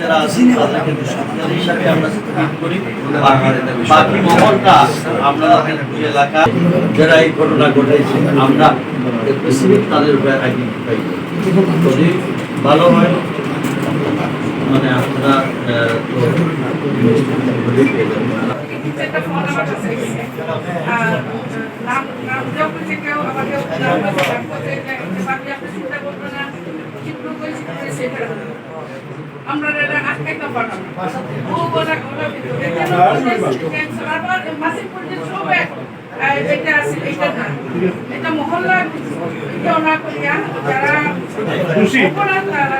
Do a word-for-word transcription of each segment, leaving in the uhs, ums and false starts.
যারা আছি, তাদেরকে দুষ্কৃতিকারী হিসাবে আমরা চিহ্নিত করি। বাকি মহলটা আমরা এলাকা যারা এই ঘটনা ঘটাইছে, আমরা স্পেসিফিক তাদের উপরে আইডেন্টিফাই করি। যদি ভালো হয়, মানে, আপনারা, আহ, তো পেয়ে যাবেন। একটা ফোন আমার কাছে এসেছে। আর নাম, নাম দেওয়া হয়েছে কেউ, আমাকে নাম বলছে, নাম বলছে যে, যে ভাবি আপনি চিন্তা করবেন না, ঠিক করে সেটা আমরা এটা আটকাইতে পারলাম না। ও বলে, ওরা কিন্তু এখানে ক্যান্সার, আবার মাসিক পর্যায়ে সব এক, আহ, এটা আছে, এটা না। এটা মহল্লা, এটা ওরা করিয়া, যারা খুশি। অপরাধ, তারা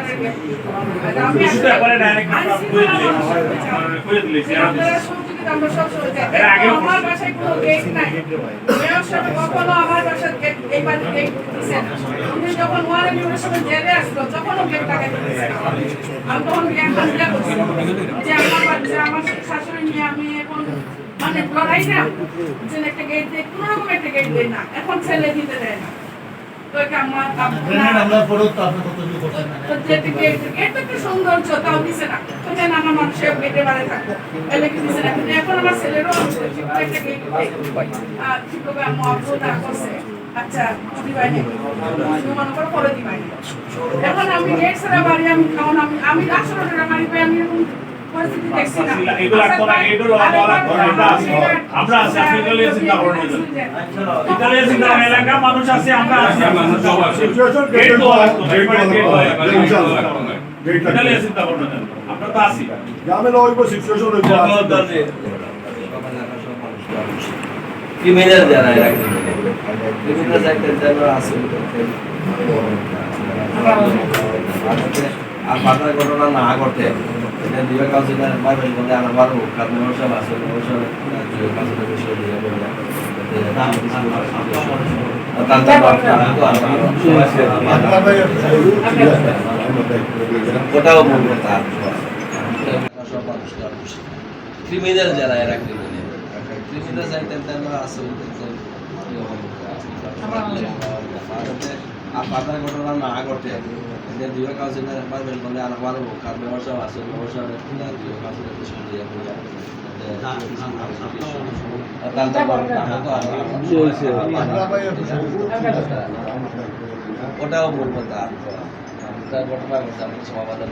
আর আমি খুশি তো একবারে ডাইরেক্ট আমরা আইসি করে দিলে। মানে, করে দিলে, যে আমরা আপনারা সহযোগিতা, আমরা সব সহযোগিতা। এর আগে আমার বাসায় কোনো গেট নাই। মেয়র সাহেব কখনো আমার বাসার গেট, এই বাড়ির গেট দিছে না। উনি যখন ওয়ারেন্ট নিয়ে সবাই জেলে আসলো, তখনও গেট লাগাই দিয়েছে। আমি তখন গিয়ে হাজিরা করছি যে আমার বাচ্চা, আমার শাশুড়ি নিয়ে আমি এখন মানে লড়াই না, যে একটা গেট দেয়, কোনো রকম একটা গেট দেয় না, এখন ছেলে দিতে দেয় না। তো এটা আমার আপনার আমরা পড়ো তো আপনি কত কিছু করছেন না। তো যে গেট, গেট তো একটা সৌন্দর্য, তাও দিছে না। তো যেন আমার মানুষের গেটে বাড়ি থাকবো, এলে কি দিছে না। কিন্তু এখন আমার ছেলেরও আমি বলছি, "ভাই, একটা গেট দেয়।" আর ঠিক হবে, আম্মু আব্বু না করছে। আচ্ছা, দিবাই না। মনে করো পরে দিবাই না। এখন আমি গেট ছাড়া বাড়ি, আমি, এখন আমি, আমি আসলে ওটা বাড়ি পাই, আমি এরকম পরিস্থিতি দেখছি না। এগুলো আর কোনো, এগুলো আর কোনো, আমরা আছি, আমরা আছি, আপনি এগুলো নিয়ে চিন্তা করবেন না। এগুলো নিয়ে চিন্তা করবেন না, এলাকার মানুষ আছে, আমরা আছি, আমরা সব আছি। গেট তো আর কোনো, গেট তো আর কোনো, ইনশাআল্লাহ। গেট তো আর কোনো। এগুলো নিয়ে চিন্তা করবেন না, আমরা তো আছি। ঝামেলা হইব, সিচুয়েশন হইব। ক্রিমিনাল যারা, এরা ক্রিমিনাল। ক্রিমিনাল যারা আছে, আর পাতার ঘটনা না ঘটে, এটা দুই কাউন্সিলর একবার বেশ বলে আরো বারো, কারণ মেয়র সাহেব আছে, মেয়র সাহেব দুই কাউন্সিলর বিষয়ে দিয়ে বলে। ওটাও বলবো তার। ক্রিমিনাল যারা, এরা ক্রিমিনাল। ক্রিমিনাল যাইতে আমরা আছে, আর পাতার ঘটনা না ঘটে, এটা দুই কাউন্সিলর একবার বেশ বলে আরো বারো, কারণ মেয়র সাহেব আছে, মেয়র সাহেব দুই কাউন্সিলর বিষয়ে দিয়ে বলে। ওটাও বলবো তার। ঘটনা ঘটছে, আমি সমাধান